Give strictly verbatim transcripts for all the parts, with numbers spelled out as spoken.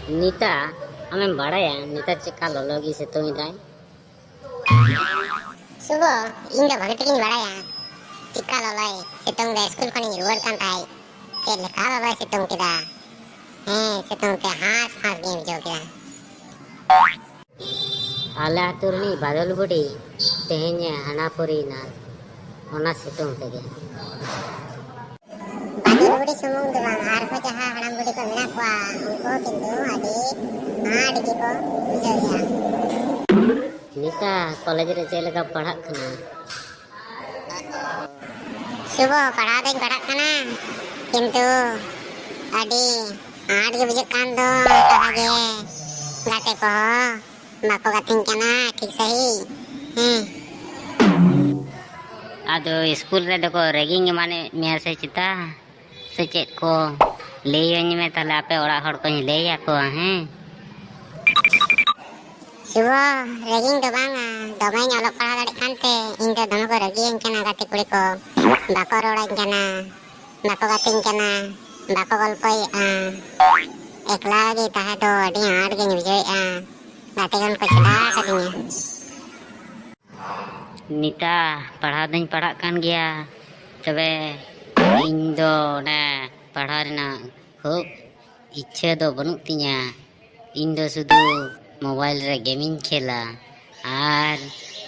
ᱱᱤᱛᱟ, ᱟᱢᱮᱢ ᱵᱟᱲᱟᱭᱟ ᱱᱤᱛᱟ ᱪᱮᱫᱠᱟ ᱞᱚᱞᱚ ᱜᱮ ᱥᱤᱛᱩᱝ ᱮᱫᱟᱭ? ᱥᱩᱵᱚ, ᱤᱧ ᱫᱚ ᱵᱷᱟᱜᱮ ᱴᱷᱤᱠᱤᱧ ᱵᱟᱲᱟᱭᱟ ᱪᱮᱫᱠᱟ ᱞᱚᱞᱚᱭ ᱥᱤᱛᱩᱝ ᱫᱟᱭ᱾ ᱥᱠᱩᱞ ᱠᱷᱚᱱᱤᱧ ᱨᱩᱣᱟᱹᱲ ᱠᱟᱱ ᱛᱟᱦᱮᱸᱫ, ᱪᱮᱫ ᱞᱮᱠᱟ ᱞᱚᱞᱚᱭ ᱥᱤᱛᱩᱝ ᱠᱮᱫᱟ᱾ ᱦᱮᱸ, ᱥᱤᱛᱩᱝ ᱛᱮ ᱦᱟᱸᱥ ᱯᱷᱟᱸᱥ ᱜᱤᱧ ᱵᱩᱡᱷᱟᱹᱣ ᱠᱮᱫᱟ᱾ ᱟᱞᱮ ᱟᱹᱛᱩ ᱨᱤᱱᱤᱡ ᱵᱟᱫᱚᱞ ᱵᱩᱰᱷᱤ ᱛᱮᱦᱮᱧᱮ ᱦᱟᱱᱟ ᱯᱩᱨᱤᱭᱮᱱᱟ ᱚᱱᱟ ᱥᱤᱛᱩᱝ ᱛᱮᱜᱮ᱾ ᱵᱟᱫᱚᱞ ᱵᱩᱰᱷᱤ ᱥᱩᱢᱩᱝ ᱫᱚ ᱵᱟᱝ, ᱟᱨᱦᱚᱸ ᱡᱟᱦᱟᱸ ᱦᱟᱲᱟᱢ ᱵᱩᱰᱷᱤ ᱠᱚ ᱢᱮᱱᱟᱜ ᱠᱚᱣᱟ, ᱩᱱᱠᱩ ᱦᱚᱸ ᱠᱤᱱᱛᱩ ᱟᱹᱰᱤ ᱟᱸᱴ ᱜᱮᱠᱚ ᱵᱩᱡᱷᱟᱹᱣᱮᱫᱼᱟ᱾ ᱱᱤᱛᱟ, ᱠᱚᱞᱮᱡᱽ ᱨᱮ ᱪᱮᱫ ᱞᱮᱠᱟ ᱯᱟᱲᱦᱟᱜ ᱠᱟᱱᱟ? ᱥᱩᱵᱚ, ᱯᱟᱲᱦᱟᱣ ᱫᱚᱧ ᱯᱟᱲᱦᱟᱜ ᱠᱟᱱᱟ, ᱠᱤᱱᱛᱩ ᱟᱹᱰᱤ ᱟᱸᱴ ᱜᱮ ᱵᱩᱡᱷᱟᱹᱜ ᱠᱟᱱ ᱫᱚ᱾ ᱚᱱᱠᱟ ᱜᱮ ᱜᱟᱛᱮ ᱠᱚᱦᱚᱸ ᱵᱟᱠᱚ ᱜᱟᱛᱮᱧ ᱠᱟᱱᱟ ᱴᱷᱤᱠ ᱥᱟᱺᱦᱤᱡ᱾ ᱦᱮᱸ᱾ ᱟᱫᱚ ᱥᱠᱩᱞ ᱨᱮᱫᱚ ᱠᱚ ᱨᱮᱜᱤᱝ ᱮᱢᱟᱱᱮᱫ ᱢᱮᱭᱟ ᱥᱮ ᱪᱮᱛᱟ? ᱥᱮ ᱪᱮᱫ ᱠᱚ? ᱞᱟᱹᱭᱟᱹᱧ ᱢᱮ ᱛᱟᱦᱞᱮ, ᱟᱯᱮ ᱚᱲᱟᱜ ᱦᱚᱲ ᱠᱚᱧ ᱞᱟᱹᱭ ᱟᱠᱚᱣᱟ, ᱦᱮᱸ? ᱥᱩᱵᱚ, ᱨᱮᱜᱤᱝ ᱫᱚ ᱵᱟᱝᱟ, ᱫᱚᱢᱮᱧ ᱚᱞᱚᱜ ᱯᱟᱲᱦᱟᱣ ᱫᱟᱲᱮᱭᱟᱜ ᱠᱟᱱᱛᱮ ᱤᱧ ᱫᱚ ᱫᱚᱢᱮ ᱠᱚ ᱨᱟᱹᱜᱤᱭᱟᱹᱧ ᱠᱟᱱᱟ ᱜᱟᱛᱮ ᱠᱩᱲᱤ ᱠᱚ᱾ ᱵᱟᱠᱚ ᱨᱚᱲᱟᱹᱧ ᱠᱟᱱᱟ, ᱵᱟᱠᱚ ᱜᱟᱛᱮᱧ ᱠᱟᱱᱟ, ᱵᱟᱠᱚ ᱜᱚᱞᱯᱚᱭᱮᱫᱼᱟ᱾ ᱮᱠᱞᱟ ᱜᱮ ᱛᱟᱦᱮᱸ ᱫᱚ ᱟᱹᱰᱤ ᱟᱸᱴ ᱜᱤᱧ ᱵᱩᱡᱷᱟᱹᱣᱮᱫᱼᱟ᱾ ᱜᱟᱛᱮ ᱠᱷᱚᱱ ᱠᱚ ᱪᱷᱟᱰᱟᱣ ᱠᱟᱹᱫᱤᱧᱟ᱾ ᱱᱤᱛᱟ, ᱯᱟᱲᱦᱟᱣ ᱫᱚᱧ ᱯᱟᱲᱦᱟᱜ ᱠᱟᱱ ᱜᱮᱭᱟ, ᱛᱚᱵᱮ ᱤᱧ ᱫᱚ ᱚᱱᱟ ᱯᱟᱲᱦᱟᱣ ᱨᱮᱱᱟᱜ ᱠᱷᱩᱵ ᱤᱪᱪᱷᱟᱹ ᱫᱚ ᱵᱟᱹᱱᱩᱜ ᱛᱤᱧᱟ᱾ ᱤᱧ ᱫᱚ ᱥᱩᱫᱷᱩ ᱢᱳᱵᱟᱭᱤᱞ ᱨᱮ ᱜᱮᱢᱤᱧ ᱠᱷᱮᱞᱟ ᱟᱨ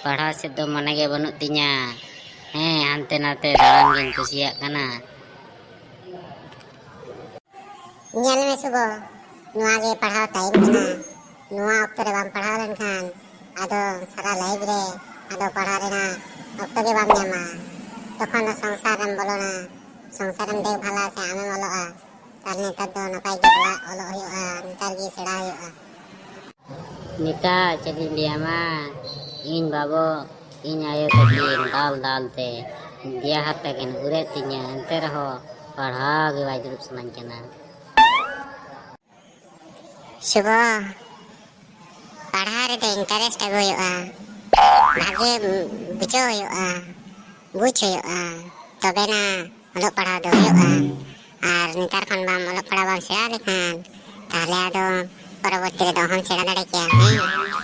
ᱯᱟᱲᱦᱟᱣ ᱥᱮᱫ ᱫᱚ ᱢᱚᱱᱮ ᱜᱮ ᱵᱟᱹᱱᱩᱜ ᱛᱤᱧᱟ᱾ ᱦᱮᱸ, ᱦᱟᱱᱛᱮ ᱱᱟᱛᱮ ᱫᱟᱬᱟᱱ ᱜᱤᱧ ᱠᱩᱥᱤᱭᱟᱜ ᱠᱟᱱᱟ᱾ ᱧᱮᱞ ᱢᱮ ᱥᱩᱵᱚ, ᱱᱚᱣᱟ ᱜᱮ ᱯᱟᱲᱦᱟᱣ ᱴᱟᱭᱤᱢ ᱠᱟᱱᱟ᱾ ᱱᱚᱣᱟ ᱚᱠᱛᱚ ᱨᱮ ᱵᱟᱢ ᱯᱟᱲᱦᱟᱣ ᱞᱮᱱᱠᱷᱟᱱ ᱟᱫᱚ ᱥᱟᱨᱟ ᱞᱟᱭᱤᱯᱷ ᱨᱮ ᱟᱫᱚ ᱯᱟᱲᱦᱟᱣ ᱨᱮᱱᱟᱜ ᱚᱠᱛᱚ ᱜᱮ ᱵᱟᱢ ᱧᱟᱢᱟ᱾ ᱛᱚᱠᱷᱚᱱ ᱫᱚ ᱥᱚᱝᱥᱟᱨ ᱨᱮᱢ ᱵᱚᱞᱚᱱᱟ᱾ ᱥᱚᱝᱥᱟᱨ ᱨᱮᱢ ᱫᱮᱠᱷᱵᱷᱟᱞᱟ ᱥᱮ ᱟᱢᱮᱢ ᱚᱞᱚᱜᱼᱟ? ᱛᱟᱦᱞᱮ ᱱᱮᱛᱟᱨ ᱫᱚ ᱱᱟᱯᱟᱭ ᱜᱮ ᱚᱞᱚᱜ ᱦᱩᱭᱩᱜᱼᱟ, ᱱᱮᱛᱟᱨ ᱜᱮ ᱥᱮᱬᱟ ᱦᱩᱭᱩᱜᱼᱟ᱾ ᱱᱤᱛᱟ, ᱪᱮᱫ ᱤᱧ ᱞᱟᱹᱭᱟᱢᱟ, ᱤᱧ ᱵᱟᱵᱟ, ᱤᱧ ᱟᱭᱳ ᱛᱟᱹᱠᱤᱱ ᱫᱟᱞ ᱫᱟᱞ ᱛᱮ ᱫᱮᱭᱟ ᱦᱟᱛ ᱛᱟᱹᱠᱤᱱ ᱩᱨᱮᱫ ᱛᱤᱧᱟᱹ, ᱮᱱᱛᱮ ᱨᱮᱦᱚᱸ ᱯᱟᱲᱦᱟᱣ ᱜᱮ ᱵᱟᱭ ᱫᱩᱲᱩᱵ ᱥᱟᱱᱟᱧ ᱠᱟᱱᱟ᱾ ᱥᱩᱵᱚ, ᱯᱟᱲᱦᱟᱣ ᱨᱮᱫᱚ ᱤᱱᱴᱟᱨᱮᱥᱴ ᱟᱹᱜᱩ ᱦᱩᱭᱩᱜᱼᱟ, ᱵᱷᱟᱜᱮ ᱵᱩᱡᱷᱟᱹᱣ ᱦᱩᱭᱩᱜᱼᱟ, ᱵᱩᱡᱽ ᱦᱩᱭᱩᱜᱼᱟ, ᱛᱚᱵᱮᱱᱟ ᱚᱞᱚᱜ ᱯᱟᱲᱦᱟᱣ ᱫᱚ ᱦᱩᱭᱩᱜᱼᱟ᱾ ᱟᱨ ᱱᱮᱛᱟᱨ ᱠᱷᱚᱱ ᱵᱟᱢ ᱚᱞᱚᱜ ᱯᱟᱲᱦᱟᱣ ᱵᱟᱢ ᱥᱮᱬᱟ ᱞᱮᱠᱷᱟᱱ ᱛᱟᱦᱞᱮ ᱟᱫᱚ ᱯᱚᱨᱚᱵᱚᱨᱛᱤ ᱨᱮᱫᱚ ᱚᱦᱚᱢ ᱥᱮᱬᱟ ᱫᱟᱲᱮ ᱠᱮᱭᱟ, ᱦᱮᱸ?